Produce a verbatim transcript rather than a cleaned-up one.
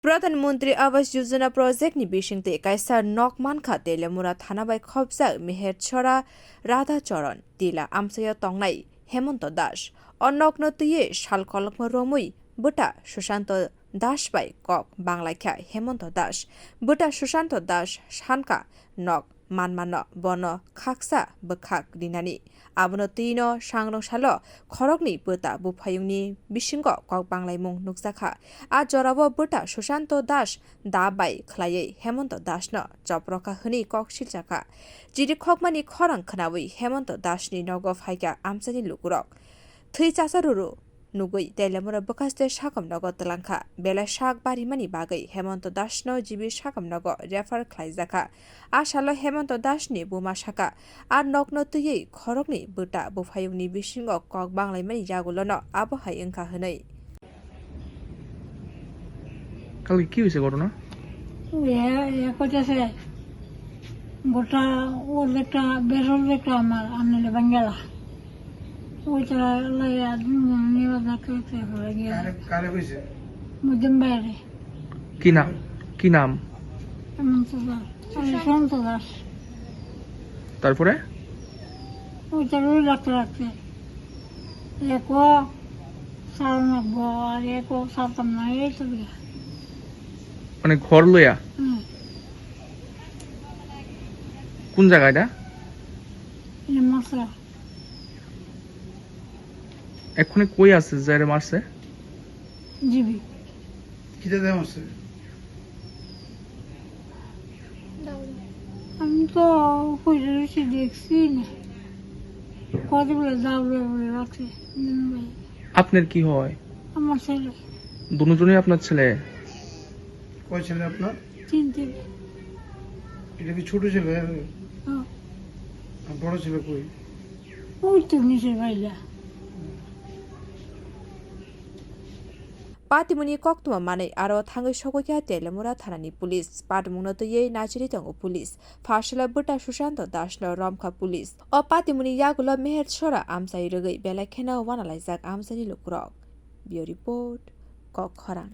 Pradhan Mantri Awas Yojana project ni bisingtwi kaisa nok mankha Teliamura thana bai khopjak Meherchora Radha Charan Tila amchaio tongnai Hemanto Das. O nokno twiwi sal kolokma romwi bwta Sushanto Das bai kok banglaikha Hemanto Das. Bwta Sushanto Das sankha nok manmano bono khaksa bwkhak rinani. Abono twino sangrong salo khoroknwi bwta buphayungni bisingo kok banglaimung nukjakha. A jorao bwta Sushanto Das da bai khlaiwi Hemanto Dasno choprokha hwnwi kok siljakha. Chiri khokmani khorang khnaui Hemanto Dasni nogo phaikha amchaini lukurok. Thwi chasa ruru nugwi Teliamura bwkhaste sakom nogo twlangkha. Belai sak barimani bagwi Hemanto Dasno G B sakom nogo refer khlaijakha. A salo Hemanto Dasni buma sakha, a nokno twiwi khoroknwi bwta buphayungni bisingo kok banglaimani yagulono abo hai wngkha hwnwi. কালকে কি হয়েছে ঘটনা? এ, এ কইতাছে, গোটা ওর একটা, বেরোর একটা আমার, আমি হলো বাঙ্গালা। ওইটা লইয়া দুজন নিয়ে বাজার করতে হয়ে গেল। কারে, কারে কইছে? মধ্যম বাইরে। কি নাম? কি নাম? হেমন্ত দাস। আমি শান্ত দাস। তারপরে? ওইটা রোজ রাখতে রাখতে। একো সারণ লাগবো, আর একো সারতাম না, এই তো বিয়া। মানে ঘর লইয়া? হুম। কোন জায়গা এটা? এটা মশলা। এক্ষুনি কই আছে যারে মারছে? জিবি। কিতা দেওয়া আছে? আমি তো কইরে রয়েছি, দেখছি না। কত বলে যাও রে বলে রাখছে। হুম, ভাই। আপনার কি হয়? আমার ছেলে। দুজনই আপনার ছেলে? কয় ছেলে আপনার? তিন ছেলে। এটা কি ছোট ছেলে? হ্যাঁ। আর বড় ছেলে কই? ওই তো নিচে বাইলা। Patimungni koktwma manwi aro thangwi sogwi kha Teliamura thanani police. Patimungno twiwi nachirwi tongo police. Pharsalo bwta Sushanto Dasno romkha police. O patimungni yagulo Meherchora amchai rwgwi belai kheno wanalaijak amchaini lukurok. Bureau report, Kok Khorang.